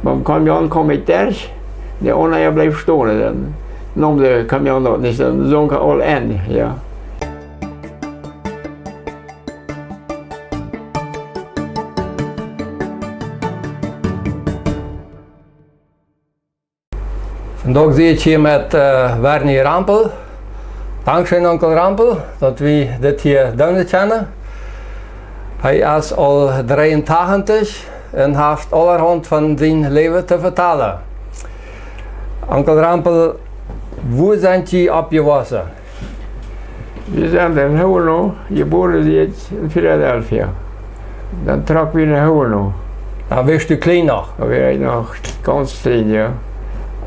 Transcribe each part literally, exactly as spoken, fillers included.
Biem Kamion kaum ekj derch, de aundra bleef stonen, dan neem de Kamion daut nich, dan sunk hee aul en, jo. Vondoag sie ekj hia met, äh, Werni Rempel. Dankscheen, Onkel Rempel, daut wie dit hia doonen kjennen. Hee es aul dreeuntachentich un haft aulahaunt von sien Läwen to vetalen. Onkel Rempel, wua sent jie oppjewossen? Wie sent en Huerno, jebuaren sie ekj en Philadelphia. Dan trocken wie no Huerno. Dan wieescht du kjlien noch? Dan wia ekj noch gaunz kjlien, jo.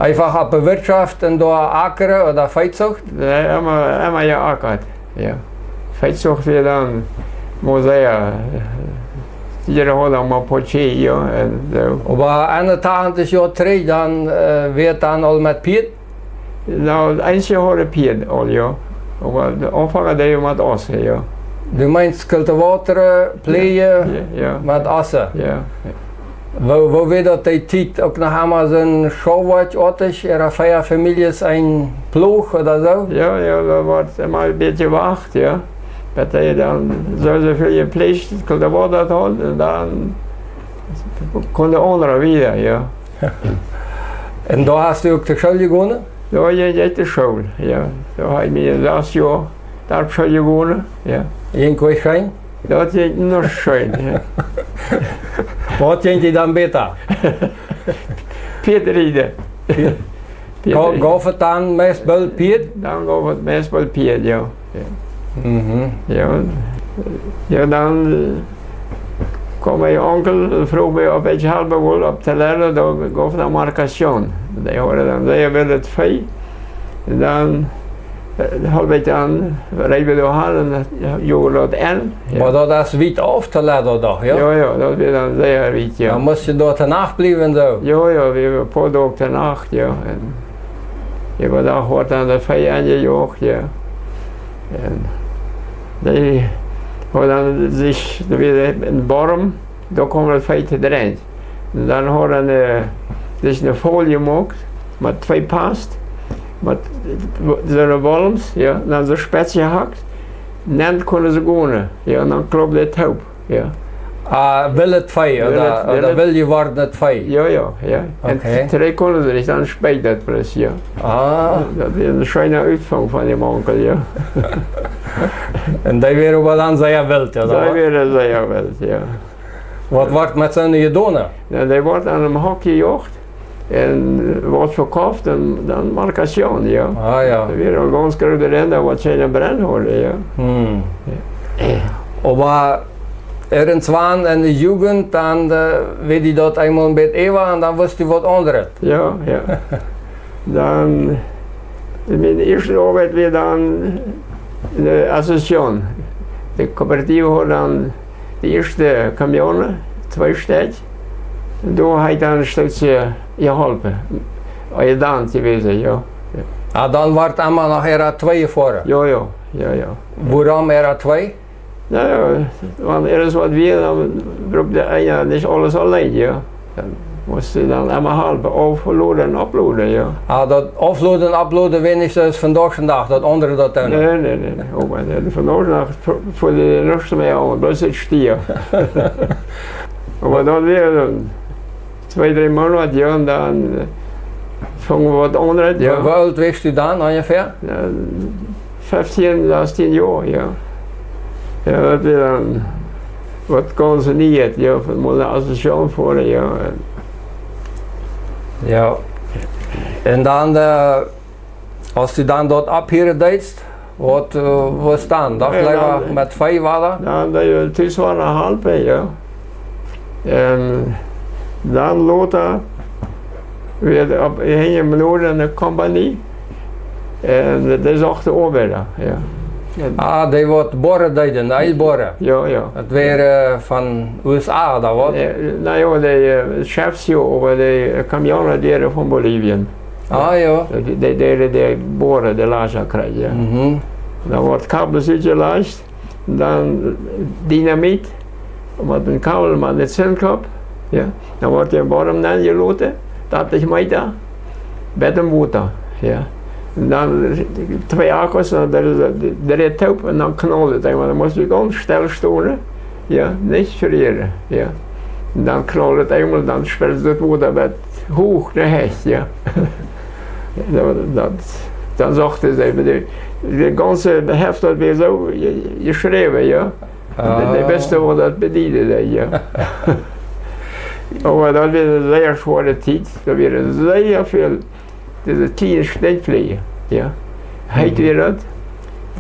Eefach opp de Wirtschoft un doa akren ooda Veezucht? Nä, emma, emma jeakat, jo. Veezucht wia dan, mott ekj sajen, jieda haud dan mau Poultry, jo, un soo. Oba eenuntachentich Joa trigj, dan, äh, wia dan aul met Pieed? Nu, eenje hauden Pieed aul, jo. Oba de Aunfang deed wie met Ossen, jo. Du meenst cultivatoren, pläajen, jo, jo, met Ossen? Jo. Woo, woo wia daut dee Tiet, uk noch emma soo een Schauwoakj, ooda wia daut fa Famieljes een Ploag ooda soo? Jo, jo, daut wort emma een bät jewacht, jo. Bat dee dan soo, soo väl jepläajt, cultivatoren haud, un dan kunn de aundre wieda, jo. Un doa hast du uk to School jegonen? Doa jinkj ekj to School, jo. Doa hab ekj mie sas Joa Darpschool jegonen, jo. Jinkj daut scheen? Daut jinkj noch scheen, jo. Waut jinkj die dan bäta? Pieed rieden. Pieed, Pieed rieden. Gauf et dan meist boolt Pieed? Dan gauf et meist boolt Pieed, jo. Jo. Mhm. Jo. Jo, dan, äh, kjeem mien Onkel un fruach mie, auf ekj halpen wull opp Toledo, doa gauf et ne Markazion. Dee hauden dan sea väl Vee. Un dan, äh, halp ekj dan, reed wie doa han un, äh, jo, lot en. Jo. Oba daut es wiet auf Toledo doch, jo? Jo, jo, daut wia dan sea wiet, jo. Dan must du doa to Nacht bliewen, soo? Jo, jo, wie wieren een poa Doag to Nacht, jo. Un äwadach wort dan daut Vee enjejoacht, jo. Un dee haud dan sikj, doa wia een Borm, doa kaum daut Vee to dreien. Un dan haud hee, äh, sikj een Faul jemoakt, met twee Past, met soone Wolms, jo, dan soo spetz jehakt. Dan kunnen see gonen, jo, un dan kloppt de Toop. Jo. Ah, wildet Vee, ooda, ooda wild jewordnet Vee? Jo, jo, jo. Un trigj kunnen see nich, dan speit daut bloos, jo. Ah. Daut wia een scheena Utfunk von däm Onkel, jo. Un dee wieren oba dan sea wild, jo? Dee wieren sea wild, jo. Waut wort met soone jedonen? Jo, dee wort aun een Hok jejoacht. Un wort vekoft un dan Markazion, jo. Ah, jo. Daut wieren aul gaunz groote Rinda, waut see en Brenn hauden, jo. Hmm. Oba irjentwan en de Jugend, dan, äh, wia die daut eemol een bät äwa un dan wist du waut aundret. Jo, jo. Dan, miene ieeschte Oabeit wia dan de Association. De Kooperative haud dan de ieeschte Kamionen, twee Stekj. Doa hab ekj dan een Stekj jeholpen. Adjutant jewast, jo. Ah, dan wort emma noch R A twee jefoaren? Jo, jo, jo, jo. Wuarom R A twee? Na jo, wan irjent waut wia, dan brukt eena nich aules auleen, jo. Dan must eena dan emma halpen, aufloden un oploden, jo. Ah, daut Aufloden un Oploden wia nich soo aus vondoag dän Dach, daut aundre daut doonen. Nä, nä, nä, nä. Oh, oba, äh, vondoag dän Dach, fa, fa de Rest mea aun, bloos daut Stia. Oba daut wia dan twee, dree Moonat, jo, un dan, äh, fungen wie waut aundret, jo. Woo, woo oolt wieescht du dan onjefäa? Jo, feftieen, sastieen Joa, jo. Jo, daut wia dan waut gaunz Nieet, jo, von mol ne Association foaren, jo. Jo. Un dan, äh, aus du dan doa opphieren deedst, waut, äh, waut dan? Doch, jo, leewa dan, äh, met Vee wieda? Dan, äh, tus wia noch halpen, jo. Un dan lota wia opp, hinja em Norden ne Kompanie. Un daut es uk de Oabeida, jo. Ah, dee waut boaren deeden, de Eelboaren. Jo, jo. Daut wieren, äh, von U S A, ooda waut? Äh, na jo, de, äh, Chefs, jo, oba de, äh, Kamionen, dee wieren von Bolivien. Ah, jo. Dee, dee, dee, dee boaren, de Laja kjrieen, jo. Mhm. Dan wort Kabels utjelajcht, dan Dynamit, met een Kabel, met een Zündkopf, Jo. Dan woat dee woam nenjeloten, dartich Meta, bat em Wota. Jo. Un dan twee Akkus, dan dee, dee, dee toop un dan knalt et eemol. Dan mott wie gaunz stell stonen. Jo, nich frieren. Jo. Un dan knalt et eemol, dan spelt daut Wota bat huach no Hecht, jo. Jo, daut, dan sach hee, de, de gaunze Heft, daut wia soo je-, jeschräwen, jo. Dee, dee wisten, waut daut bedieden deed, jo. Oba daut wia eene sea schwoare Tiet. Doa wieren sea väl, dise kjliene Steenfläajen, jo. Heet wia daut.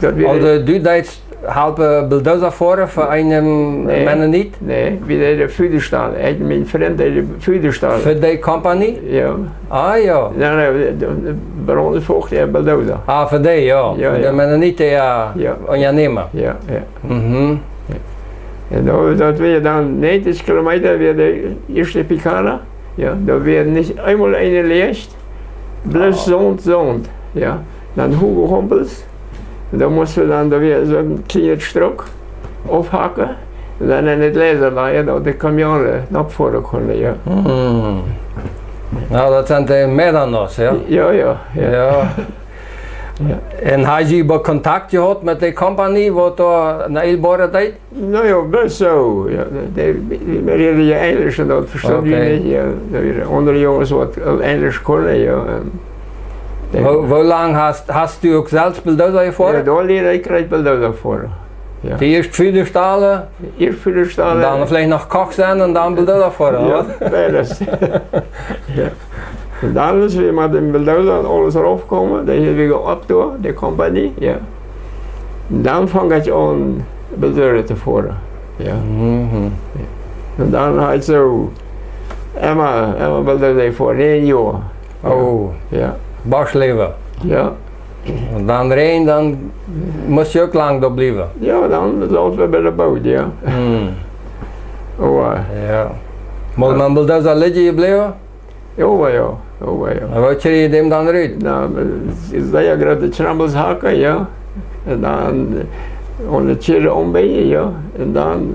Daut wia Aulsoo, du deetst halpen Bulldozer foaren fa eenen Mennonit? Nä, wie deeden Fuadrastal. Ekj, mien Frint deed Fuadrastal. Fa dee Kompanie? Jo. Ah, jo. Jo, jo, de, de Braunfels, jo, Bulldozer. Ah, fa dee, jo. Jo, fa de Mennoniten, jo. Jo. Unjanäma. Jo, jo. Mhm. Un daut, daut wia dan näajentich Kilometa, wia de ieeschte Picada. Jo, doa wia nich eemol eene Licht. Bloos Saunt, Saunt. Jo. Dan huage Humpels. Un dan must wie dan, doa wia soon kjlienet Strook aufhacken. Un dan en daut Läsen lajen, daut de Kamionen nopp foaren kunnen, jo. Mhm. Jo, daut sent de Medanos, jo? Jo, jo, jo. Jo. Jo. Un hast du äwa Kontakt jehaut met de Kompanie, waut doa no Ilbore deed? Na jo, best soo. Jo, dee, dee, wie räden jo Enjlisch un daut vestunt wie nich, jo. Doa wieren aundre Junges, waut Enjlisch kunnen, jo. Un dee Woo, woo lang hast, hast du uk selfst Bulldozer jefoaren? Jo, doa lieed ekj krakjt Bulldozer foaren. Jo. Ieescht Fuadrastalen? Ieescht Fuadrastalen. Dan veleicht noch Koch sennen un dan Bulldozer foaren, jo, wa? Beides. Jo. Un dan, aus wie met dän Bulldozer aules raufkjeemen, dan hia wia opp doa, de Kompanie, jo. Un dan funk ekj aun, Bulldozer to foaren. Jo. Mhm. Jo. Un dan haud ekj soo emma, emma Bulldozer jefoaren, een Joa. Jo. Oh. Jo. Boschleben. Jo. Un dan räajent, dan must du uk lang doa bliewen. Jo, dan sauten wie bie de Boot, jo. Hm. Oba Jo. Mol, Jo. mol, daut es aul lidje jebläwen? Jo, oba jo. Jo, oba jo. Un woo kjrieech jie dän dan rut? Na, sea groote Schraubes hacken, jo. Un dan, eh, aun de Tieren ombiejen, jo. Un dan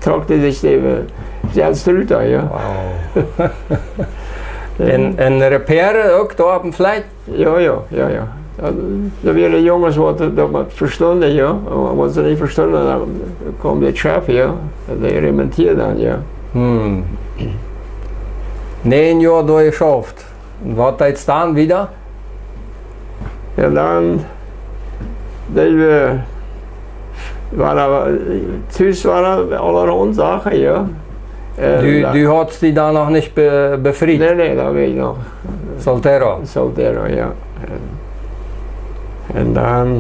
trock hee sikj äwen selfst rut, jo. Wow. Un, un repairen uk doa opp dän Fleet? Jo, jo, jo, jo. Doa, doa wieren Junges, waut daut, daut vestunden, jo. Oba wan see nich vestunden, dan kjeem de Chef, jo. Un dee remontieren dan, jo. Hm. Näajen Joa doa jeschauft. Un waut deed dan wieda? Jo, dan deed wie, wia, tus wia aulahaunt Sachen, jo. Eh, Du, dan du hast die dan noch nich be-, befriet? Nä, nä, doa wia ekj noch Soltero. Soltero, jo. Un, un dan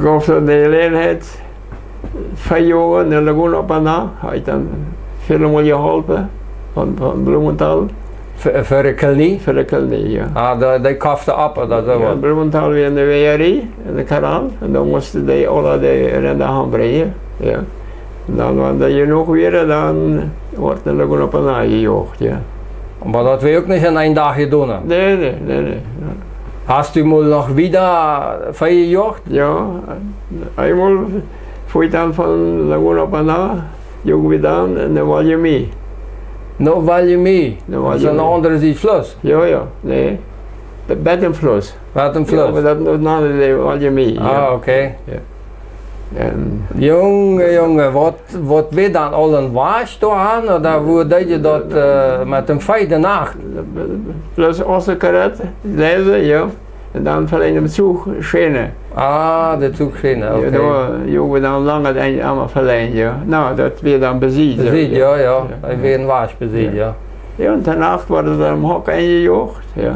jeef et de Jeläajenheit, fa Joa en Laguna Paná, haud ekj dan väle Mol jeholpen, von, von Blumenthal. Fa, fa de Kolonie? Fa de Kolonie, jo. Ah, dee, dee koften opp, ooda soo Jo, waut? Blumenthal wia eene Wearie, een Kanaul, un dan musten dee aule de Rinda hanbrinjen, jo. Un dan, wan dee jenuach wieren, dan wort en Laguna Paná jejoacht, jo. Oba daut wia uk nich en een Dach jedonen? Nä, nä, nä, nä. Hast du mol noch wieda Vee jejoacht? Jo, eemol fua ekj dan von Laguna Paná, joag wie dan no Guallemí. No Guallemí? No Guallemí. Daut es aun de aundre Sied Fluss? Jo, jo, nä. Be-, bat em Fluss. Bat em Fluss? Jo, oba daut, daut nanden see Guallemí, jo. Ah, okay. Jo. Un Junge, Junge, waut, waut wia dan aul een Wajch doa aun, ooda woo deed jie daut, eh, met däm Vee de Nacht? Bloos Ossenkarett, läsen, jo. Un dan veleicht em Zuch schänen. Ah, de Zuch schänen, Jo, okay. doa, jo, wie dan lang daut Enj emma veleicht, jo. Na, daut wia dan besied, jo, Besied, jo. jo, jo. Jo. Dee wia een Wajch besied, Jo. jo. Jo, un de Nacht wort dan em Hock enjejoacht, jo.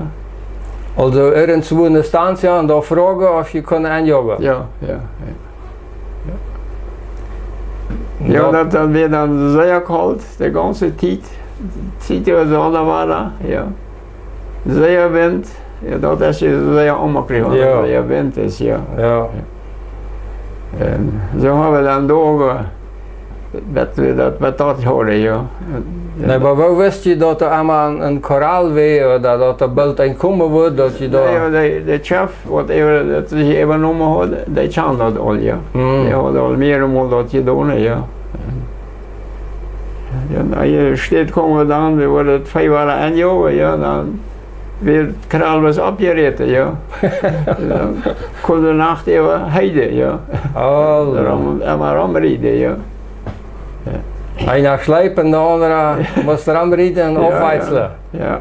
Aulsoo irjentwua ne Stanz, jo, un doa froagen, auf jie kunnen enjoagen. Jo, jo, jo. Jo, Jo. daut, daut wia dan sea kolt, de gaunze Tiet. Tiet äwa Sonda wia, jo. Sea Wint, jo, daut es je sea onjemaklich, wan Jo. sea Wint es, jo. Jo. Un soo haben wie dan doa, eh, daut wie daut, waut daut hoorden, jo. Nä, oba woo wist jie daut doa emma een, een Korall wia, ooda daut doa boolt een komen wudd, daut jie doa Nä, jo, de, de Chef, waut äwa, daut see äwajenomen haud, dee kjand daut aul, jo. Hm. Dee haud aul mearemol daut jedonen, jo. Jo, no, hia steit, kome wie dan, wie woaren daut Vee wada aunjoagen, jo, dan wia daut Kral wada oppjeräten, jo. Dan kunn de Nacht äwa heiden, jo. Oh. Rom, emma romrieden, jo. Jo. Eena schleepen, de aundra must romrieden un Jo, jo. aufwechslen. Jo.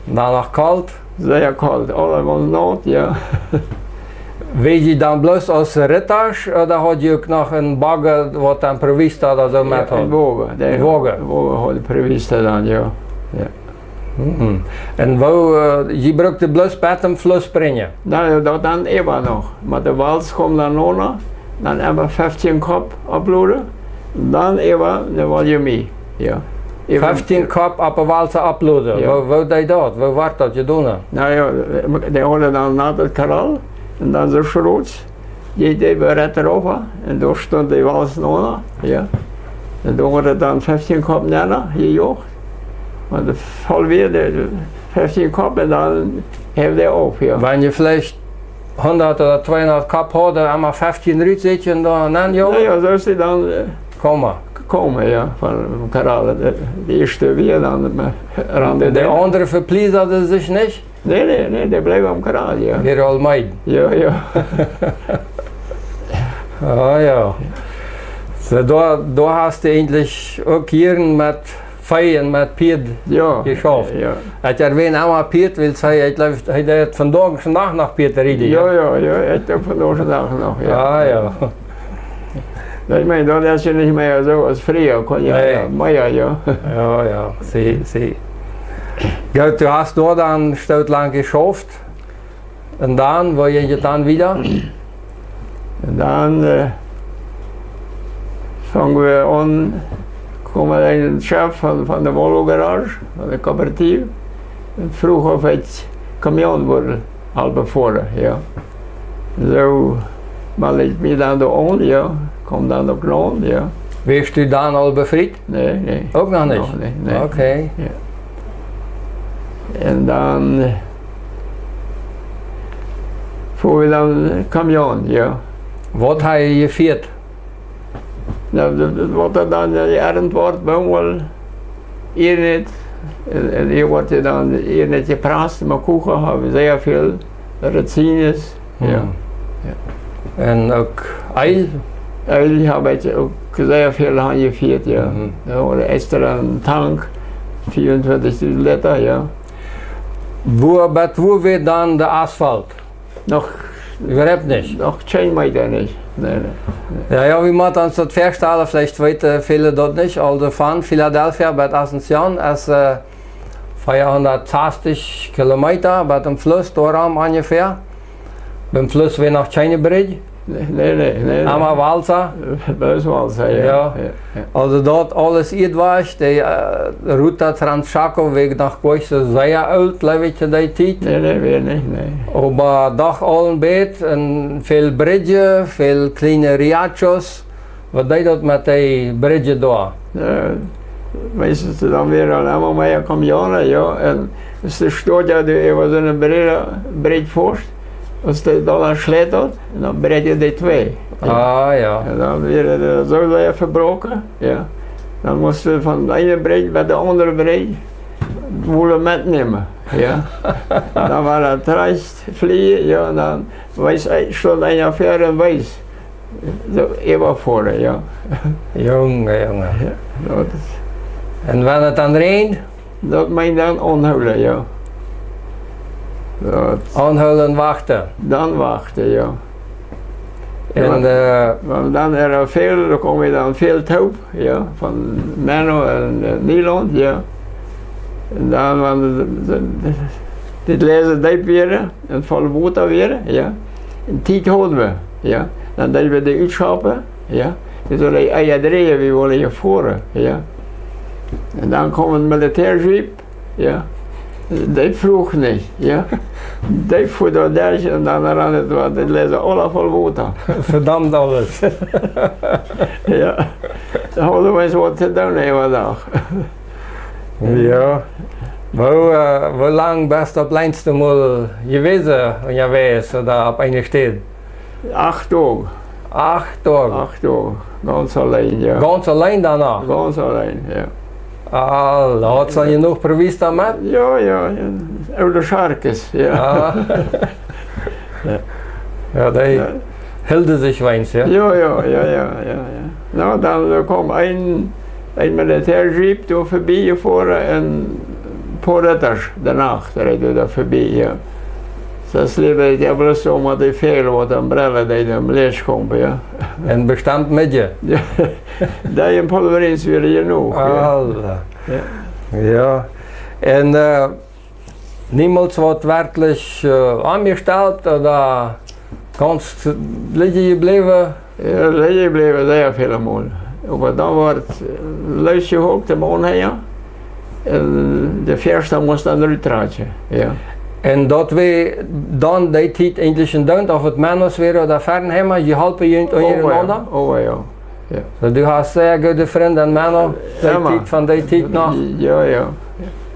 Dan noch kolt. Sea kolt, aules wia naut, jo. Wia jie dan bloos aus Rittasch, ooda haud jie uk noch een Boagen, waut dan Proviant ooda soo Jo, met een haud? Woagen, de Een Woagen? Woagen haud Proviant dan, jo. Jo. Mhm. Un woo, äh, jie bruckten bloos bat em Fluss brinjen? Na jo, daut dan äwa noch. Met de Wals kjeem dan no, dan emma feftieen Kopp opploden, dan äwa no Wollemi, jo. Äwa Feftieen Kopp opp de Wals opploden. Jo. Woo, woo deed daut? Woo wort daut jedonen? Na jo, dee hauden dan no daut Kral un dan soo schroots, dee, dee wia rett doaräwa un doa stunt de Wals no, jo. Un doa wort dan feftieen Kopp nenn jejoacht. Wan de voll wia, de, de feftieen Kopp un dan heef dee opp, jo. Wan jie veleicht hundat ooda tweehundat Kopp hauden, emma feftieen rutsäkjen un dan, dan, jo. Na jo, soo es dee dan, äh, Komen. gekomen, jo, von, von Kral. De, de ieeschte wia dan, äh, ran De aundre vepliesaden sikj nich? Nä, nä, nä, dee bleewen aum Kral, jo. Wieren aul meed. Jo, jo. Ah, jo. Soo, doa, doa hast du eejentlich uk hia met Vee un met Pieed Jo, jeschauft. jo. Ekj erwähn emma Pieed, wiels hee, ekj jleew, hee deed vondoag dän Dach noch Pieed rieden, Jo, jo? jo, jo, ekj doo vondoag dän Dach noch, jo. Ah, jo. Ekj meen, daut es jo nich mea soo aus frieha, kunn jo Nä. mea, jo. Jo, jo, see, see. Goot, du hast doa dan Stoot lang jeschauft. Un dan, woo jinkj et dan wieda? Un dan, äh, fungen wie aun, kjeem een Chef von, von de Volvo Garage, von de Kooperative, un fruach, auf ekj Kamion wudd halpen foaren, jo. Soo meldad ekj mie dan doa aun, jo, kjeem dan uk aun, jo. Wieescht du dan aul befriet? Nä, nä. Uk noch nich? Noch nich, nä. Okay. Jo. Un dan, äh, foa wie dan Kamion, jo. Waut ha jie jefieet? Na, daut, daut, waut doa dan, äh, jeernten wort, Boomwoll, Iernäajet. Un, un hia wort je dan Iernäajet jeprast, oba Kuchen haben sea väl, Raisins, jo. Hmm. Jo. Un uk Eelj? Eelj hab ekj uk sea väl aunjefieet, jo. Mhm. Jo, ooda extra een Tank, vieeuntwintichtausent Lita, jo. Wua, bat wua wia dan de Asfalt? Noch Äwahaupt nich? Noch kjeen Meeta nich. Nä, nä, nä. Jo, jo, wie motten ons daut väastalen, veleicht weeten väle daut nich. Aulsoo von Philadelphia bat Asunción es, äh, veahundatsastich Kilometa, bat em Fluss, doarom onjefäa. Biem Fluss wia noch kjeene Bridj. Nä, nä, nä, nä. Emma Walsa. Bloos Walsa, jo. Jo. Jo, jo. Aulsoo daut aules Ieedwajch, de, äh, Ruta Transchaco wia noch goanich soo sea oolt, jleew ekj, to dee Tiet. Nä, nä, wia nich, nä. Oba doch aul een bät, un väl Bridjen, väl kjliene riachos. Waut deed daut met dee Bridjen doa? Jo, meistens dan wieren aul emma mea Kamionen, jo. Un aus de Stoot jo doa äwa soone Bridj, Bridj foascht, aus dee dan schlecht haud, dan bräakten dee twei. Jo. Ah, jo. Un dan wieren dee soo sea vebroaken, jo. Dan musten wie von de eene Bridj bat de aundre Bridj wullen metnämen, jo. Dan wia daut rajcht flieen, jo, un dan wees, stunt eena ver un wees. Soo, äwafoaren, jo. Junge, Junge. Jo, daut es Un wan et dan räajent? Daut meent dan aunhoolen, jo. Daut Aunhoolen, wachten. Dan wachten, jo. Jo, Un, wan, äh, wan dan ea väl, dan kome wie dan väl toop, jo, von Menno un, äh, Nieland, jo. Un dan, wan de, de, de, dit Läsen deep wieren un voll Wota wieren, jo. Un Tiet hauden wie, jo. Dan deeden wie dee utschoppen, jo. Dee sullen ea dreien, wie wullen hia foaren, jo. Un dan kjeem een Militäajeep, jo. Dee fruach nich, jo. Dee fua doa derch un dan rand et, waut, dee läsen aule voll Wota. Vedaumt aules. Jo. Dee hauden wie waut to doonen äwadach. Jo. Woo, äh, woo lang best opp Leenst mol jewast, unjawäajes ooda opp eene Städ? Acht Doag. Acht Doag? Acht Doag. Gaunz auleen, jo. Gaunz auleen dan noch? Gaunz auleen, jo. Ah, daut haud soo jenuach Proviant doamet? Jo, jo, jo. Oole Scharkes, jo. Ah. Jo. Jo, dee hilden sikj weens, jo? Jo, jo, jo, jo, jo, jo. Na, dan, doa kjeem een, een Militärjeep doa verbie jefoaren un een poa Rittasch doano, dee reed doa verbie, jo. Daut leewd ekj bloos soo met dee väle waut aun Brellen deeden, aum Läs komen, jo. Un bestemmt met je? Jo. Dee en Polverins wieren jenuach, jo. Aula. Jo. Jo. Un, äh, niemols waut werkjlich, äh, aunjestalt ooda gaunz lijen jebläwen? Jo, lijen jebläwen, sea väle Mol. Oba dan wort, äh, loosjehoakt, de Maun hia. Un de Fäasch must dan ruttrakjen, jo. Un daut wia dan dee Tiet eejentlich een Doont, auf et Mennos wieren ooda Fernheima, jie holpen junt unjarenaunda? Oh, jo. Oh, jo. Jo. Soo, du hast sea goode Frind un Mana, dee Tiet, von dee Tiet noch? Jo, jo.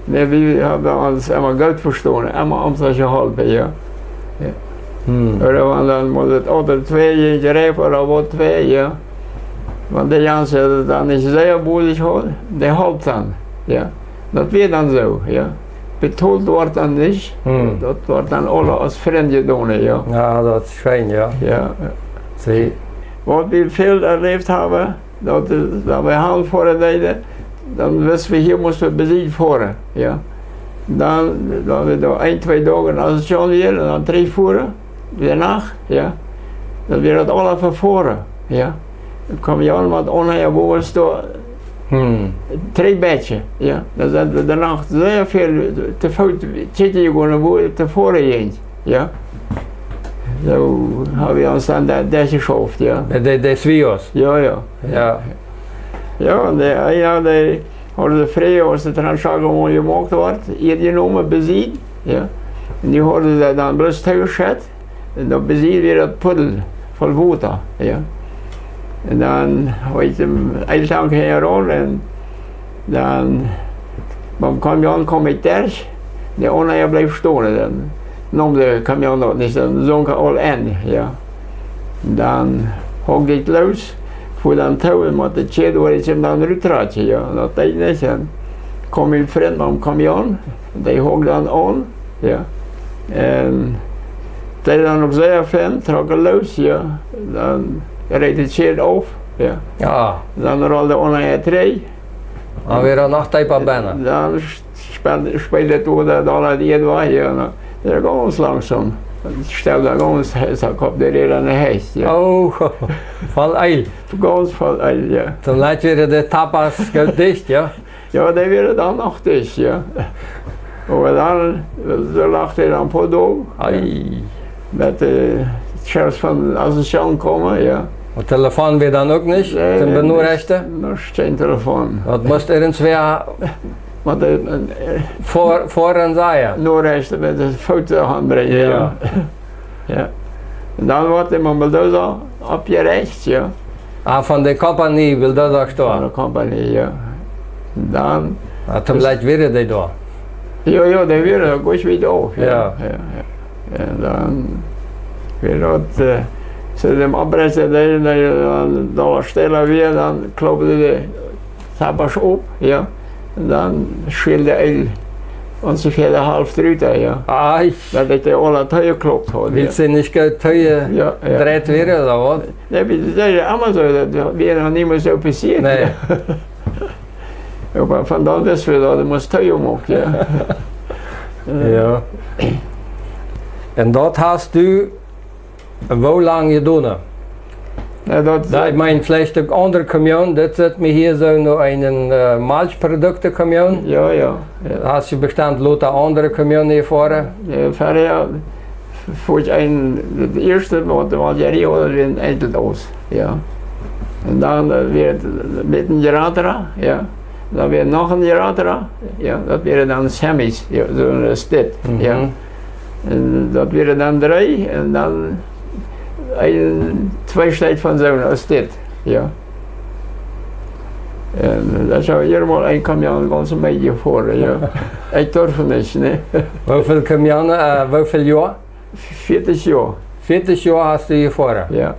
Nä, wie haben ons emma goot vestonen, emma ons jeholpen, jo. Jo. Hm. Ooda wan dan mol et Auto twee jereef ooda waut twee, jo. Wan de Jans dan nich sea boolt haud, dee holp dan, jo. Daut wia dan soo, jo. Betolt wort dan nich. Hm. Daut wort dan aula aus Frind jedonen, jo. Jo, daut es scheen, jo. Jo. See. Waut wie väl erläft haben, daut, äh, wan wie Hal foaren deeden, dan wisten wie, hia motten wie besied foaren, jo. Dan, wan wie doa een, twee Doag aus et schon wia, un dan trigjfoaren, de Nacht, jo. Dan wia daut aula vefoaren, jo. Dan kjeem je aun met onheil, woo es doa Hm. Twee Bätje, jo. Dan sent wie de Nacht sea väl to Foot sitten jegonen, wua et to foaren jinkj, jo. Soo haben wie ons dan doa, doa jeschauft, jo. Met de, de Swios. Jo, jo. Jo. Jo, un de, jo, dee hauden de Fräd, aus de Transchaco mol jemoakt wort, hia jenomen, besied, jo. Un dee hauden see dan bloos tojeschett. Un doa besied wia daut Puddel voll Wota, jo. Un dan haud ekj dän Eeltank hinjaraun un dan biem Kamion kjeem ekj derch, de aundra bleef stonen, dan neem de Kamion daut nich, dan sunk hee aul enn, jo. Dan hoakt ekj loos, fua dan too un met de Kjäd wort ekj am dan ruttrakjen, jo. Daut deed nich. Un kjeem mien Frint met dän Kamion, dee hoakt dan aun, jo. Un dee dan uk sea fein, trock hee loos, jo. Dan reed de Kjäd auf, jo. Jo. Dan rolld hee unja trigj. Dan wia hee noch deepa bennen. Dan sp-, späld hee doa de Däa wajch, jo. Dan wia hee gaunz langsom. Stald hee gaunz, hee sach opp de Räd aun de Hecht, jo. Oh, voll Eel. Gaunz voll Eel, jo. Toom latst wieren de Tapas goot dicht, jo. Jo, dee wieren dan noch dicht, jo. Oba dan, doa lach hee dan een poa Doag. Ei. Met de Chefs von Asunción komen, jo. Un Telefon wia dan uk nich, nä, toom nä, benorechten? Nich, nich, kjeen Telefon. Daut must irjentwäa met de, äh, ver-, veroasajen. Norechten met de Foot aunbrinjen, jo. Jo. Jo. Un dan wort hee met een Bulldozer oppjerecht, jo. Ah, von de Kompanie Bulldozer Store. Von de Kompanie, jo. Dan. Ah, toom latst wieren dee doa. Jo, jo, dee wieren doa goot wiet auf, jo. Jo. Jo, jo. Un dan wia daut, äh, see dän Abrest deeden, dan, dan doa stell wia, dan kloppt de Tapas opp, jo. Un dan schäld hee ons de vieede Halft rut, jo. Ei. Daut ekj dee aula toojekloppt haud, jo. Wiels see nich goot toojedreit wieren, ooda waut? Nä, wie säden emma soo, daut wia noch niemols soo passieet. Nä. Oba von doa wisten wie daut, daut must toojemoakt, jo. Jo. Un daut hast du woo lang jedonen? Jo, daut, jo, ekj meen, veleicht uk aundre Kamionen, dit sitt mie hia soo no eenen, äh, Malkjprodukte-Kamion. Jo, jo, jo. Hast du bestemmt lota aundre Kamionen jefoaren? Jo, verhäa, fua ekj een, daut ieeschte, waut, waut wie hia hauden, wia een Eintelaus, jo. Un dan, äh, wia et met een Jeratra, jo. Dan wia noch een Jeratra, jo. Daut wieren dan Semis, jo, soo aus dit, jo. Mhm. Un daut wieren dan dree, un dan een, twee Städ von soo aus dit, jo. Un daut es aul hia mol een Kamion gaunz een bät jefoaren, jo. Ekj durf nich, nä. Woo väl Kamionen, äh, woo väl Joa? Vieetich Joa. Vieetich Joa hast du jefoaren? Jo.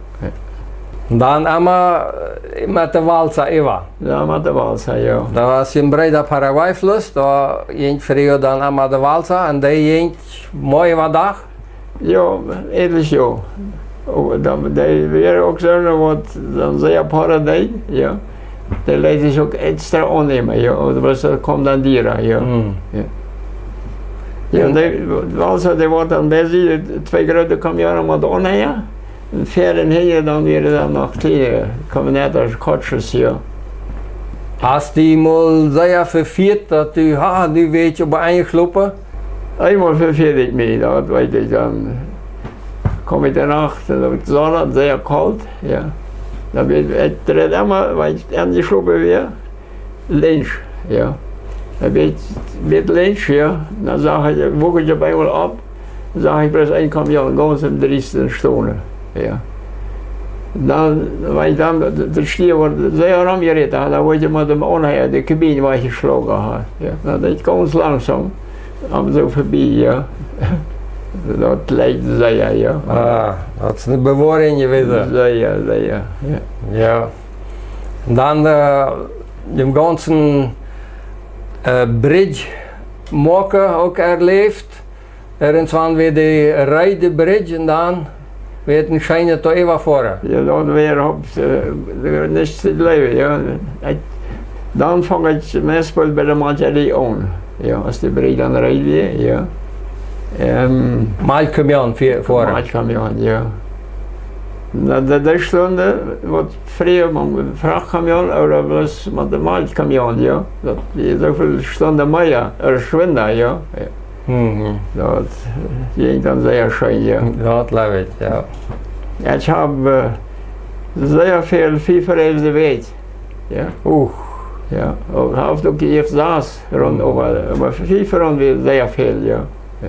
Un dan emma, äh, met de Walsa äwa. Jo, met de Walsa, jo. Daut wia een breeda Paraguay-Fluss, doa jinkj fräa dan emma de Walsa un dee jinkj mau äwa Dach. Jo, eentlich jo. Oh, dan, dee wia uk soo, waut dan sea Paradie, jo. Dee leet sikj uk extra aunnämen, jo. Ooda waut, daut kjemt dan diera, jo. Mm. Jo. Jo, un dee, Walsa, dee wort dan busy, twee groote Kamionen met aunhäa. Un ver un hinja dan wieren dan noch kjliene Camionetas, Coches, jo. Hast du mol sea vefieet, daut du, ha, du weetst, opp een Schlopen? Eemol vefieed ekj mie, daut weet ekj, dan kjeem ekj de Nacht, un daut wia sea kolt, jo. Dan wia ekj, ekj dreid emma, wan ekj enjeschlopen wia, links, jo. Dan wia ekj, wia links, jo. Dan sach ekj, wuak ekj opp eemol opp, sach ekj bloos een Kamion gaunz em Drieschten stonen, jo. Dan, wan ekj dan, daut, daut Stia wort sea romjerät, dan wort ekj met däm aunhäa de Kabien wajchjeschloagen, jo. Dan deed ekj gaunz langsom, aun soo verbie, jo. Daut leet sea, jo. Ah, daut es eene Bewoarinj jewast. Sea, sea, jo. Jo. Un dan, äh, dän gaunzen, äh, Bridge moaken uk erläft. Irjentwan wia de Reede Bridge un dan wia een scheenet doa äwa foaren. Jo, daut wia opp, äh, nich to jleewen, jo. Ekj, dan funk ekj meist bie de Malkjerie aun. Jo, aus de Bridge dan reed wia, jo. Ähm, Malkjkamion fo-, foaren. Malkjkamion, jo. Na, de, de Stund, waut fräa met Frachtkamion ooda bloos met de Malkjkamion, jo. Daut wia sooväl Stunden mea, äh, schwinda, jo. Jo. Mhm. Daut, äh, jinkj dan sea scheen, jo. Daut jleew ekj, jo. Jo, ekj hab, äh, sea väl Fiefreisen jewäacht. Jo. Uch. Jo, ekj hab uk ieescht sas rund, Mhm. oba, oba Fief rund wia sea väl, jo. Jo.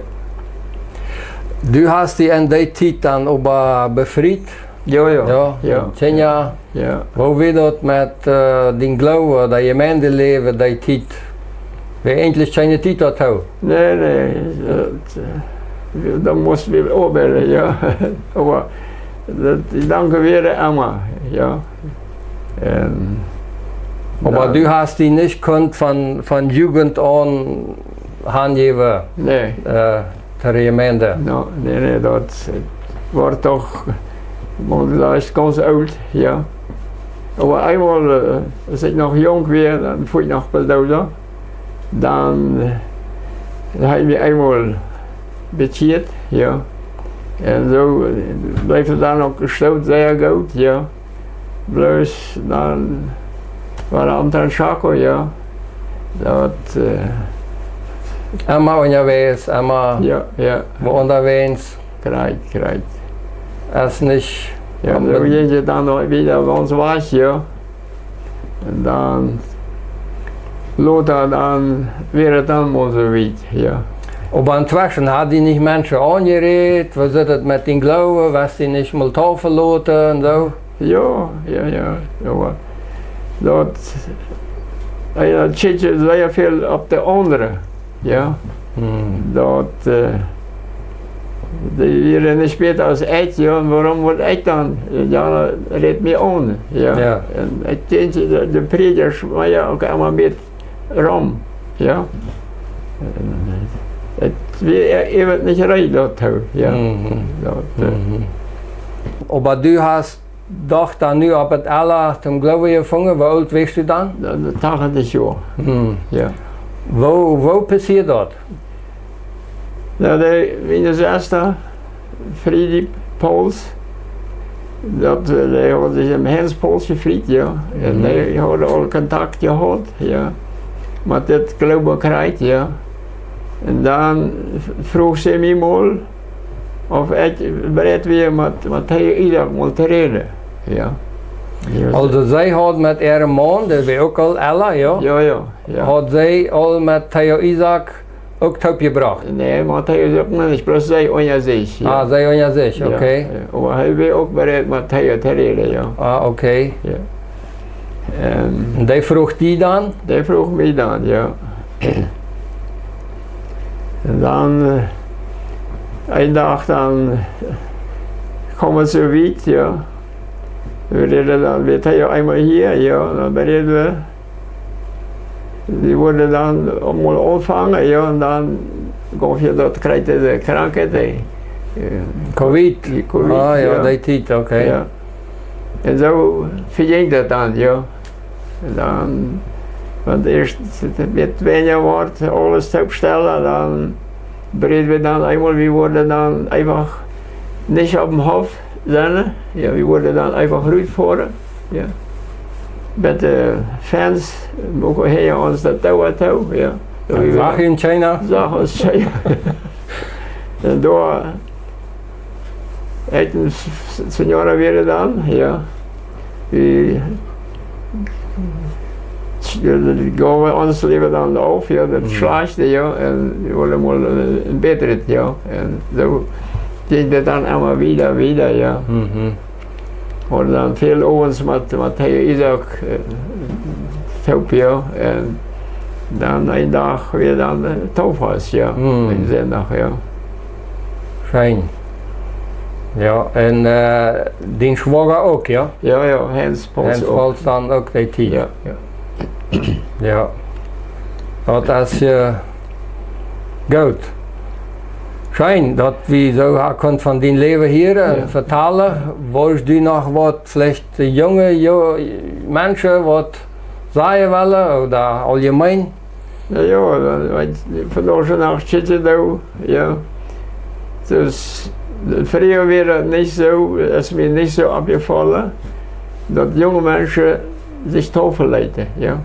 Du hast die en dee Tiet dan oba befriet? Jo, jo. Jo, Jo. Kenia. Jo. Woo wia daut met, äh, dän Gloowen, daut Jemeendeläwen, dee Tiet? Wia eejentlich kjeene Tiet doatoo? Nä, nä, daut, äh, dan must wie oabeiden, jo. Oba daut, dee Jedanken wieren emma, jo. Ähm, Oba dan du hast die nich kunt von, von Jugend aun hanjäwen, Nä. äh, to de Jemeent? No, nä, nä, daut, äh, wort doch, mau, daut es gaunz oolt, jo. Oba eemol, äh, aus ekj noch junk wia, dan fua ekj noch Bulldozer. Dan, äh, haud ekj mie eemol bekjieet, jo. Un soo, äh, bleef et dan uk jestonen, sea goot, jo. Bloos dan wia et aum Tranchaco, jo. Daut, äh, Emma unjawäajes, emma Jo, jo. woo unjawäajes. Krakjt, krakjt. Es nich Jo, dan unbedingt. Jinkj et dan noch wieda gaunz wajch, jo. Un dan, lota dan, wia et dan mol soo wiet, jo. Oba entweschen haud die nich Menschen aunjerät, woo sitt et met dän Gloowen, wia die nich mol Tauf loten un soo? Jo, jo, jo, jo. Daut, äh, jo, daut kjikjt sea väl opp de aundre, jo. Hm. Daut, äh, dee wieren nich bäta aus ekj, jo, un wuarom wudd ekj dan, äh, jo, rät mie aun, jo. Jo. Un ekj denkj, de, de Prädja schmeed uk emma met rom, jo. Un, äh, et wia, äh, äwent nich reed doatoo, jo. Mhm. Daut, äh, Mhm. Oba du hast doch dan nu opp et Ella toom Gloowen jefungen. Woo oolt wieescht du dan? Dan, dan tachentich Joa. Hm. Jo. Woo, woo passieed daut? Na, de, miene Sesta, Friedi Pauls, daut, äh, dee haud sikj em Heinz Pauls jefriet, jo. Un Mhm. dee haud aul Kontakt jehaut, jo, met dit Gloowekjrakjt, jo. Un dan f-, fruach see mie mol, auf ekj bereed wia met, met Theo Isaak mol to räden. Jo. Aulsoo, see haud met äaren Maun, dee wia uk aul ella, jo? Jo, jo, jo. Haud see aul met Theo Isaak uk toopjebrocht? Nä, met Theo Isaak nich, bloos see unja sikj, jo. Ah, see unja sikj, Jo, okay. jo. Oba hee wia uk bereed met Theo to räden, jo. Ah, okay. Jo. Ähm, Un dee fruach die dan? Dee fruach mie dan, jo. Un dan, äh, een Dach dan, äh, kjeem et soo wiet, jo. Wie räden dan, wie deeden eemol hia, jo, dan räden wie. Wie wudden dan mol aunfangen, jo, un dan gauf et daut, kjrieech dee Krankheit, dee, eh, Covid. Dee Covid, Ah, jo, jo. dee Tiet, okay. Jo. Un soo vejinj daut dan, jo. Dan, wan ieescht daut weinja wort, aules toopstellen, dan räden wie dan eemol, wie wudden dan eefach nich oppem Hoff sennen. Jo, wie wudden dan eefach rutfoaren. Jo. Met de Fenz, uk hia ons daut Doa too, jo. Soo Dan wie sach wie- een China. Sach ons China. Un doa, ekj un S-, Señora wieren dan, jo. Wie, wie gaven ons Läwen dan auf, jo, daut Mhm. schlajchte, jo, un wie wullen mol een, een bätret, jo. Un soo jinkj daut dan emma wieda, wieda, jo. Mhm. Wort dan väl Owents met, met Herr Isaak, eh, toop, jo. Un dan een Dach wia dan, eh, Taufhaus, jo. Mhm. Een Sindach, jo. Scheen. Jo, un, eh, dien Schwoaga uk, jo? Jo, jo, Heinz Pauls Heinz uk. Pauls dan uk dee Tiet. Jo, jo. Jo. Daut es, eh, goot. Scheen, daut wie soo ha-, kunnen von dien Läwen hieren un Jo. vetalen. Wullt du noch waut, veleicht de junge, jo-, Menschen waut sajen wellen, ooda auljemein? Na jo, dan, wan, vondoag dän Dach sitst du doa, jo. Dus, frieha wia daut nich soo, es mie nich soo oppjefollen, daut junge Menschen sikj taufen leeten, jo.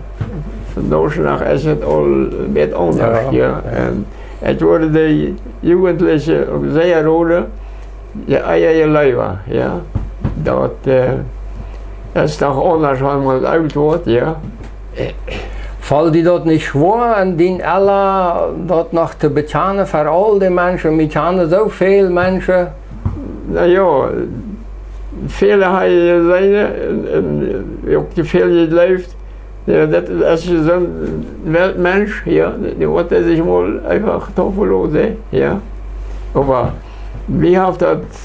Vondoag dän Dach es et aul een bät aundasch, Jo, jo. jo. Un et wort de Jugendliche uk sea roden, jo, ea je leewa, jo. Daut, eh, es doch aundasch, wan eena oolt woat, jo. Foll die daut nich schwoa, aun dien Ella daut noch to bekjanen fa aul dee Menschen? Wie kjanen soo väl Menschen. Na jo, väle ha ekj jeseenen un, un uk väl jejleeft. Jo, daut es soon Weltmensch, jo, dee woat sikj mol eefach taufen loten, jo. Oba mie haft daut,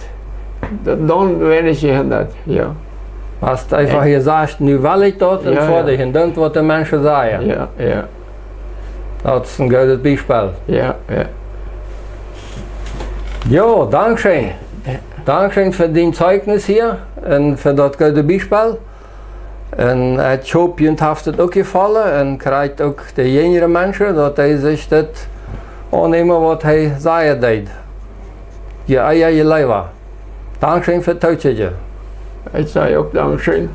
daut dan weinich jehindat, jo. Hast eefach Ekj jesajcht, nu well ekj daut un Jo, jo. foadich, un dan waut de Menschen sajen. Jo, jo. Daut es een goodet Biespel. Jo, jo. Jo, dankscheen. Jo. Dankscheen fa dien Zeijnis hia un fa daut goode Biespel. Un ekj hop, junt haft et uk jefollen un kjricht uk de jinjre Menschen, daut dee sikj dit aunnämen, waut hee sajen deed. Je ea, je leewa. Dankscheen fa tookjikjen. Ekj saj uk dankscheen.